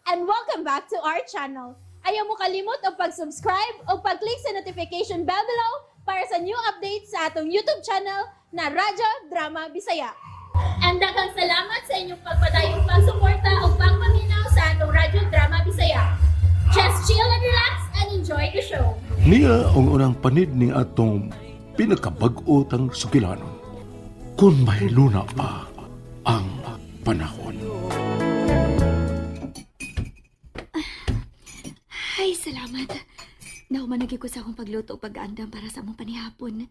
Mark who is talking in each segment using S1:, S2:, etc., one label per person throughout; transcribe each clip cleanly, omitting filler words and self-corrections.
S1: And welcome back to our channel. Ayaw mo kalimot og pag-subscribe o pag-click sa notification bell below para sa new updates sa atong YouTube channel na Radyo Drama Bisaya. And daghang salamat sa inyong pagpadayong pagsuporta o pagpaminaw sa atong Radyo Drama Bisaya. Just chill and relax and enjoy the show.
S2: Niya ang unang panid ni atong pinakabag-o tang sugilanon. Kung mahiluna pa ang panahon.
S3: Ay, salamat. Nahuman ko sa akong pagluto ug pag-andam para sa among panihapon.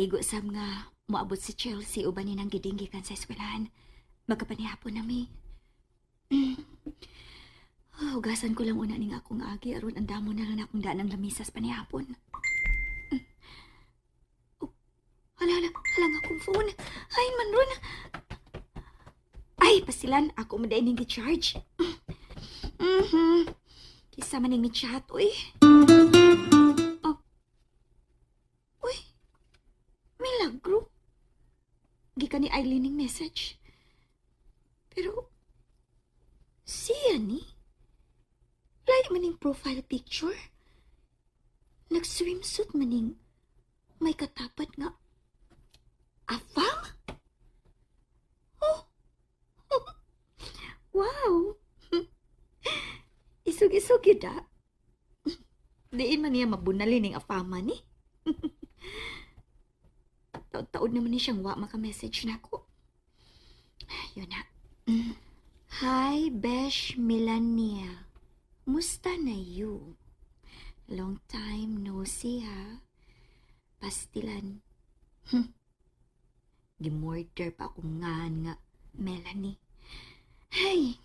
S3: Igo sam nga moabot si Chelsea uban ni nang gidinggikan sa eskwelahan. Magkapanihapon nami. Oh, hugasan ko lang una ning akong agi aron andamo na lang akong daan ang lamisa sa panihapon. Oh, hala, hala, hala nga akong phone. Ay, manron. Ay, pasilan, ako man ning gi-charge. Kisa man ning chat, uy. Oh. Uy. Milagro. Gikan ni Eileen ning message. Pero, siya ni? Lahi man ning profile picture. Nag-swimsuit man ning may katapat nga afam? Oh. Wow. Isog-isog yun da. Diin man niya mabunali ning afama ni. Taod-taod naman ni siyang wa maka-message na ako. Yun na. Hi, Besh Melania. Musta na you? Long time no see, ha? Pastilan. Gimorder pa akong nga nga, Melanie. Hey,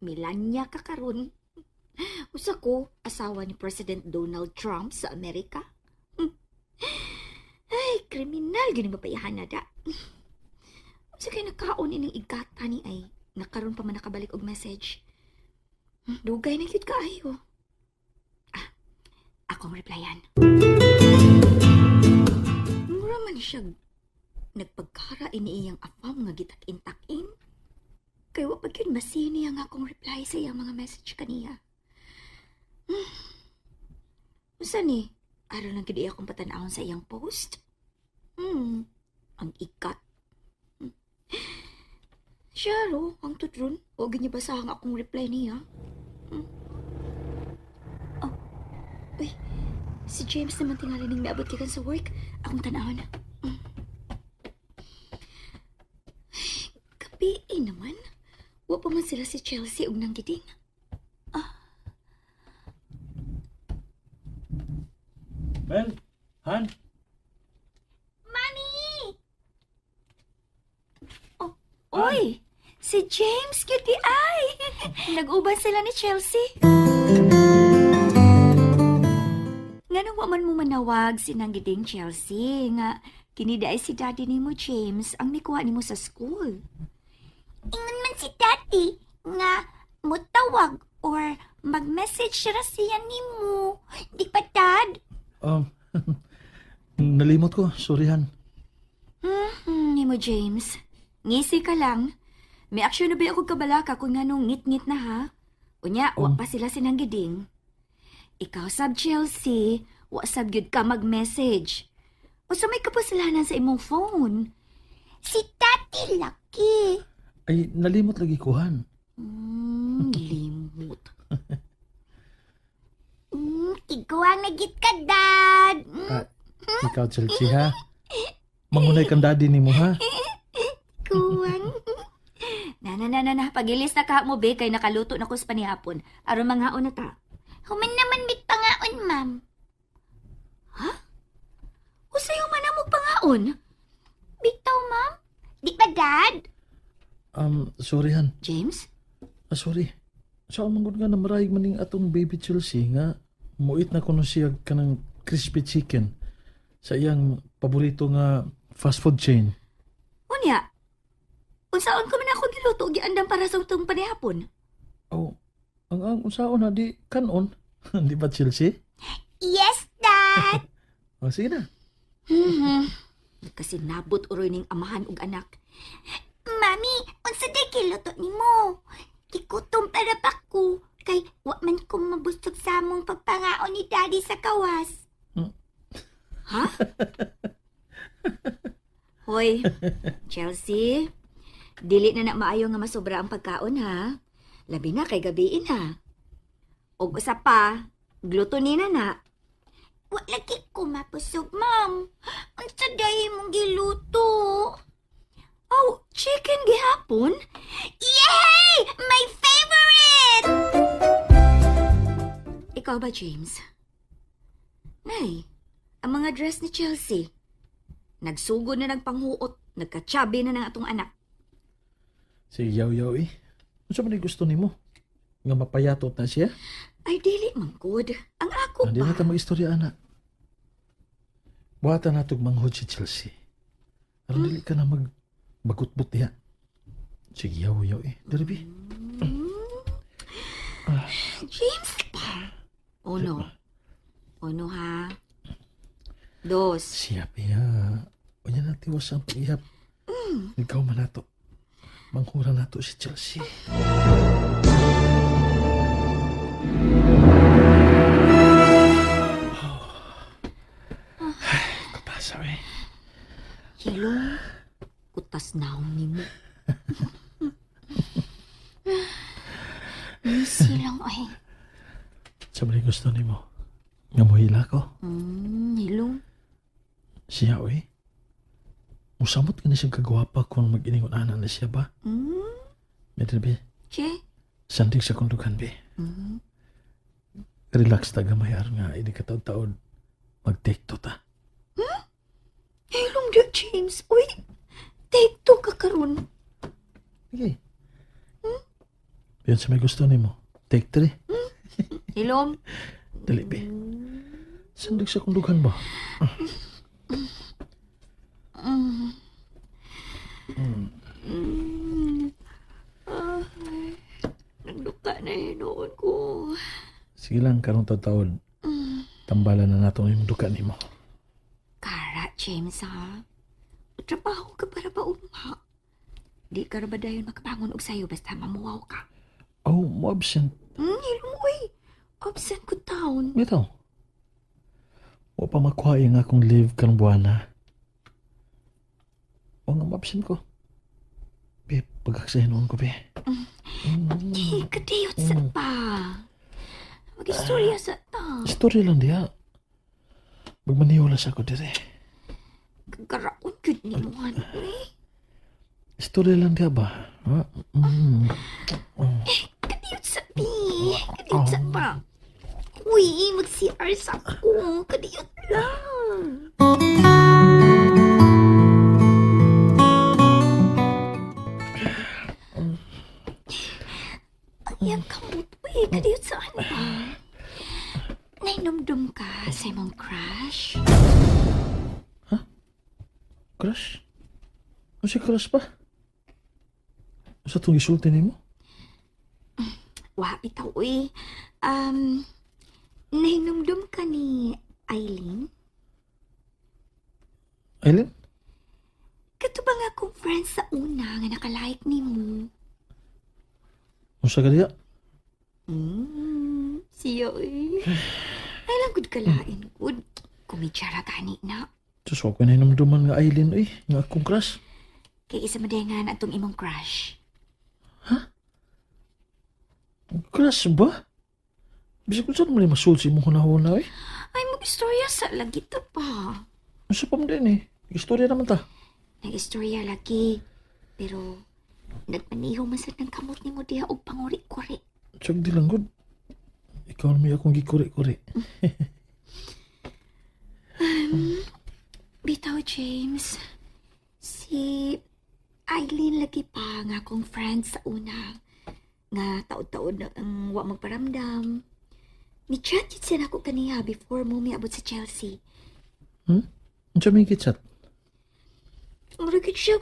S3: Melania ka karon. Usa ko, asawa ni President Donald Trump sa Amerika. Ay, kriminal gini mapayahan na da. Unsa kay nakaon ining igata ni ay nakaron pa man nakabalik og message. Dugay na gyud kaayo. Ah, akong replyan. Mura man siya nagpagkara ini iyang afam nga gitak-in-takin. Kay wa pa gyud masini ang akong reply sa iyang mga message kaniya. Usa ni? Aron lang gyud iya akong patan-awon sa iyang post. Ang ikat. Siya ro, ang tutron. O ganyan basahan akong reply niya. Oh, uy, si James naman tingali ning miabot gikan sa work. Akong tanawon. Ay, gabii naman. Wa pa man sila si Chelsea ug nang giding.
S4: Mel, Han,
S3: Mami! Oh, oy! Si James gyud di ay. Nag-uban sila ni Chelsea. Nganong wa man mo manawag si Nanggiding, Chelsea, nga kini ay si daddy nimo James ang nikuha nimo sa school. Ingon man si daddy nga mutawag or mag-message ra siya nimo. Di pa, Dad?
S4: Nalimot ko. Sorry, Han.
S3: Nimo James. Ngisi ka lang. May aksyon na ba ako kabalaka kung nganong ngit-ngit na ha? Unya, wa pa sila sinanggiding. Ikaw sab Chelsea, wa sab gyud ka mag-message. Usa may kapasalanan sa imong phone. Si Tati Lucky.
S4: Ay, nalimot lagi ko, Han.
S3: Limot. Ikaw ang nagit ka, Dad.
S4: Ah, ikaw, Chelsea, ha? Mangunay kang daddy ni mo, ha?
S3: Kuwang. Na, na, na, na, na. Pagilis na ka mo, be, kay nakaluto na ko sa panihapon. Aron mangaon na ta. Human naman mig pangaon, ma'am. Ha? Usay human na mo pangaon? Bitaw, ma'am. Di ba, Dad?
S4: Sorry, Han.
S3: James?
S4: Ah, sorry. Sa man gud nga namarayig maning atong baby Chelsea nga muit na kuno siya kanang crispy chicken sa iyang paborito nga fast food chain.
S3: Unya, unsaon ko man ako giluto og giandam para sa utong panihapon?
S4: Oh, ang unsaon na di kanon. Di ba, Chelsea?
S3: Yes, Dad!
S4: Oh, sige na.
S3: Kasi nabot uroy ning amahan ug anak. Mami, unsa day giluto nimo? Gigutom para ba ko? lagi sa kawas. Ha? Hoy, Chelsea, dili na na maayo nga masobra ang pagkaon ha. Labi na kay gabiin ha. Og usa pa, gluto ni na na. Wa lagi ko mapusog, ma'am. Unsa dahi mong giluto? Oh, chicken gihapon? Yay! My favorite! Ikaw ba, James? Nay, ang mga dress ni Chelsea. Nagsugod na nagpanghuot, nagka-chubby na ng atong anak.
S4: Sige, yaw-yaw eh. Unsa man gusto nimo? Nga mapayatot na siya?
S3: Ay, dili man good. Ang ako
S4: Hindi
S3: ba?
S4: na ta mag-istorya, ana. Buhatan na tog manghod si Chelsea. Aron dili ka na mag bagutbot diha. Sige, yaw-yaw eh. Diri bi.
S3: James pa. Uno. Uno ha. Dos.
S4: Siya piya. Unya na tiwas ang pag-ihap. Ikaw man nato. Manghura nato si Chelsea. Oh. Ay, kapasa eh.
S3: Hilong. Kutas naong nimo. Silang ay.
S4: Sa mali gusto nimo. Nga mohila ko.
S3: Hilong.
S4: Siya oy. Musamot ka na siyang kagwapa kung mag-iningon ana na siya ba? Medyo be,
S3: Che.
S4: sandig sa kundukan be. Relax ta gamay aron nga ini ka taod-taod. Mag-take to ta.
S3: Hilong di, James. Uy, take two ka karon.
S4: Okay. Yun sa may gusto nimo. Take three.
S3: Hilom.
S4: Dali be. Sandig sa kundukan ba?
S3: Ay, nagduka na hinuon ko.
S4: Sige lang karong taod-taod. Tambalan na nato ang imong duka nimo.
S3: Kara, James, ha? Trabaho ka para ba uma? Di ka ra ba dayon makabangon og sayo basta mamuwaw ka?
S4: Oh, mo absent.
S3: Hilom, uy. Absent ko taon.
S4: Bitaw. Wa pa makuha yung akong leave karong buwana. Wa nga ma-absent ko. Be, pagkaksahin ko, be.
S3: Di ka diyot sa pa. Mag-istorya sa ta.
S4: Story lang diha. Magmaniwala sa ako dire.
S3: Kagaraon yun ni mo, ano, uy.
S4: Story lang diha ba? Ha?
S3: Kadiyot sa bi. Kadiyot sa pa. Uy, mag-CR sa ako. Kadiyot lang. Ang iyang kamot, uy. Kadiyot saan ba? Nainumdum ka sa imong crush?
S4: Crush? Ano si crush pa? Sa itong isulti nimo?
S3: Wa, bitaw, uy. Nahinumdum ka ni Eileen?
S4: Aileen?
S3: Kato ba nga akong friend sa una nga nakalike ni mo?
S4: Unsa ka diha?
S3: Siya eh. Ay lang gud kalain gud. Kumidyara gani na.
S4: Diyos, wa ko na hinumduman nga Aileen, eh. Nga akong crush.
S3: Kay isa madengan atong imong crush.
S4: Crush ba? Bisag kung saan mo na masulod sa imong hunahuna, eh.
S3: Ay, mag-istorya sa lagi ta pa.
S4: Unsa pa mo din, eh. Istorya naman ta.
S3: Nag-istorya lagi. Pero, nagmaniho man sad ng kamot nimo diha og panguri-kuri.
S4: Tiyag di lang, good. Ikaw na may akong gikuri-kuri.
S3: Bitaw, James. Si Eileen lagi pa nga akong friend sa una. Nga taod-taod na ang wa magparamdam. Ni-chat yun siya nako kaniya before mo miabot sa Chelsea.
S4: Unsa may gitchat?
S3: Mura gid siya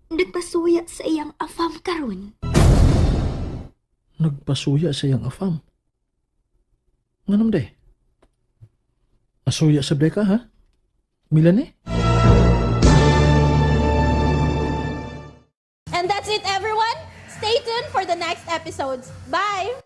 S3: nagpasuya sa iyang afam karon.
S4: Nagpasuya sa iyang afam. Nganong day? Nasuya sa Becca, ha? Milan eh?
S1: And that's it, everyone. Stay tuned for the next episodes. Bye!